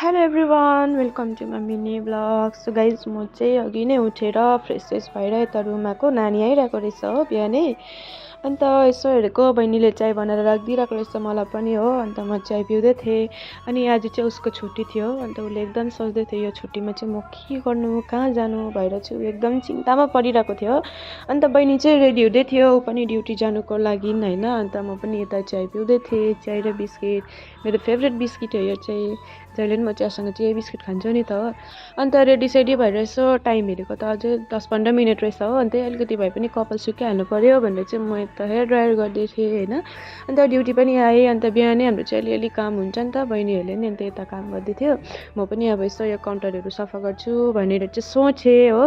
Hello everyone welcome to my mini vlog. So guys म चाहिँ अघि नै उठेर फ्रेस भएर यता रुम आएको। नानी आइरहेको रहेछ हो बिहानै। अन्त यसो हेरेको बहिनीले चाय बनाएर राखिदिइरहेको रहेछ मलाई पनि हो। अन्त म चाय पिउँदै थिएँ। अनि आज चाहिँ उसको छुट्टी थियो। अन्त उसले एकदम सोच्दै थियो यो छुट्टीमा चाहिँ म के गर्नु कहाँ जानु भएर चाहिँ ऊ एकदम चिन्तामा परिरहेको थियो। अन्त बहिनी चाहिँ रेडी हुँदै थियो ऊ पनि ड्युटी जानुको लागि होइन। अन्त म पनि यता चाय पिउँदै थिएँ। चाय र बिस्किट मेरो फेभरेट बिस्किट हो यो चाहिँ। जहिले पनि म चियासँग चाहिँ यही बिस्किट खान्छु नि त हो। अन्त रेडी भएर यसो टाइम हेरेको त अझै 10-15 मिनट रहेछ हो। अन्त अलिकति भए पनि कपाल सुकाइहाल्नु पऱ्यो भनेर चाहिँ म यता हेयर ड्रायर गर्दै थिएँ होइन। अन्त ड्युटी पनि आएँ। अन्त बिहानै हाम्रो चाहिँ अलिअलि काम हुन्छ नि त बहिनीहरूले नि। अन्त यता काम गर्दै थियो। म पनि अब यसो यो काउन्टरहरू सफा गर्छु भनेर चाहिँ सोचेँ हो।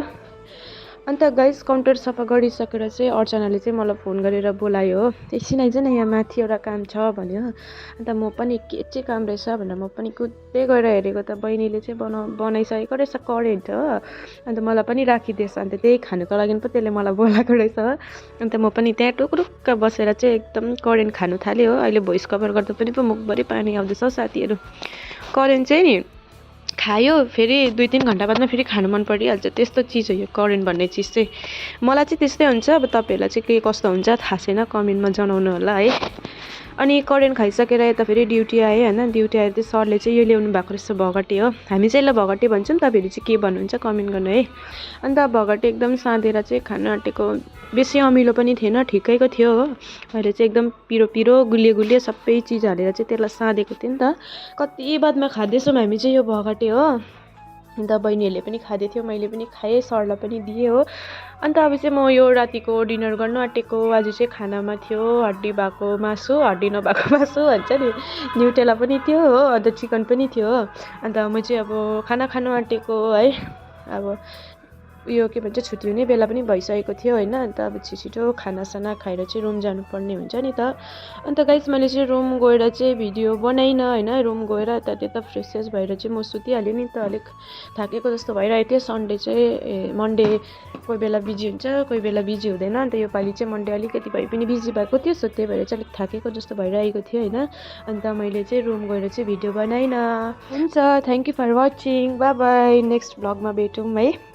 अन्त गाइस काउन्टर सफा गरिसकेर चाहिँ अर्चनाले चाहिँ मलाई फोन गरेर बोलायो हो। एकछिन आइज न यहाँ माथि एउटा काम छ भन्यो। अन्त म पनि के चाहिँ काम रहेछ भनेर म पनि कुद्दै गएर हेरेको त बहिनीले चाहिँ बनाइसकेको रहेछ करेन्ट हो। अन्त मलाई पनि राखिदिएछ। अन्त त्यही खानुको लागि पो त्यसले मलाई बोलाएको रहेछ हो। अन्त म पनि त्यहाँ टुक्रुक्क बसेर चाहिँ एकदम करेन्ट खानु थालेँ हो। अहिले भोइस कभर गर्दा पनि पो मुखभरि पानी आउँदैछ हौ साथीहरू। करेन्ट चाहिँ नि खायो फेरि 2-3 घन्टा बादमा फेरि खानु मन परिहाल्छ। त्यस्तो चिज हो यो करेन्ट भन्ने चिज चाहिँ। मलाई चाहिँ त्यस्तै हुन्छ। अब तपाईँहरूलाई चाहिँ के कस्तो हुन्छ थाहा छैन कमेन्टमा जनाउनु होला है। अनि करेन्ट खाइसकेर यता फेरि ड्युटी आएँ होइन। ड्युटी आएर चाहिँ सरले चाहिँ यो ल्याउनु भएको रहेछ भगटे हो। हामी चाहिँ यसलाई भगटे भन्छौँ। तपाईँहरू चाहिँ के भन्नुहुन्छ कमेन्ट गर्नु है। अन्त भगटे एकदम साँधेर चाहिँ खान आँटेको। बेसी अमिलो पनि थिएन ठिकैको थियो हो। मैले चाहिँ एकदम पिरो पिरो गुलियो सबै चिज हालेर चाहिँ त्यसलाई साँधेको थिएँ नि त। कति बादमा खाँदैछौँ हामी चाहिँ यो भगटे हो। अन्त बहिनीहरूले पनि खाँदै थियो मैले पनि खाएँ सरलाई पनि दिएँ हो। अन्त अब चाहिँ म यो रातिको डिनर गर्नु आँटेको। आज चाहिँ खानामा थियो हड्डी भएको मासु हड्डी नभएको मासु भन्छ नि न्युटेला पनि थियो हो। अन्त चिकन पनि थियो हो। अन्त म चाहिँ अब खाना खानु आँटेको है। अब उयो के भन्छ छुट्टी हुने बेला पनि भइसकेको थियो होइन। अन्त अब छिटो खानासाना खाएर चाहिँ रुम जानुपर्ने हुन्छ नि त। अन्त गाइस मैले चाहिँ रुम गएर चाहिँ भिडियो बनाइनँ होइन। रुम गएर त्यता फ्रेस भएर चाहिँ म सुतिहालेँ नि त। अलिक थाकेको जस्तो भइरहेको थियो। सन्डे चाहिँ मन्डे कोही बेला बिजी हुन्छ कोही बेला बिजी हुँदैन। अन्त योपालि चाहिँ मन्डे अलिकति भए पनि बिजी भएको थियो। सो त्यही भएर चाहिँ अलिक थाकेको जस्तो भइरहेको थियो होइन। अन्त मैले चाहिँ रुम गएर चाहिँ भिडियो बनाइनँ। हुन्छ thank you for watching bye bye. Next भ्लगमा भेटौँ है।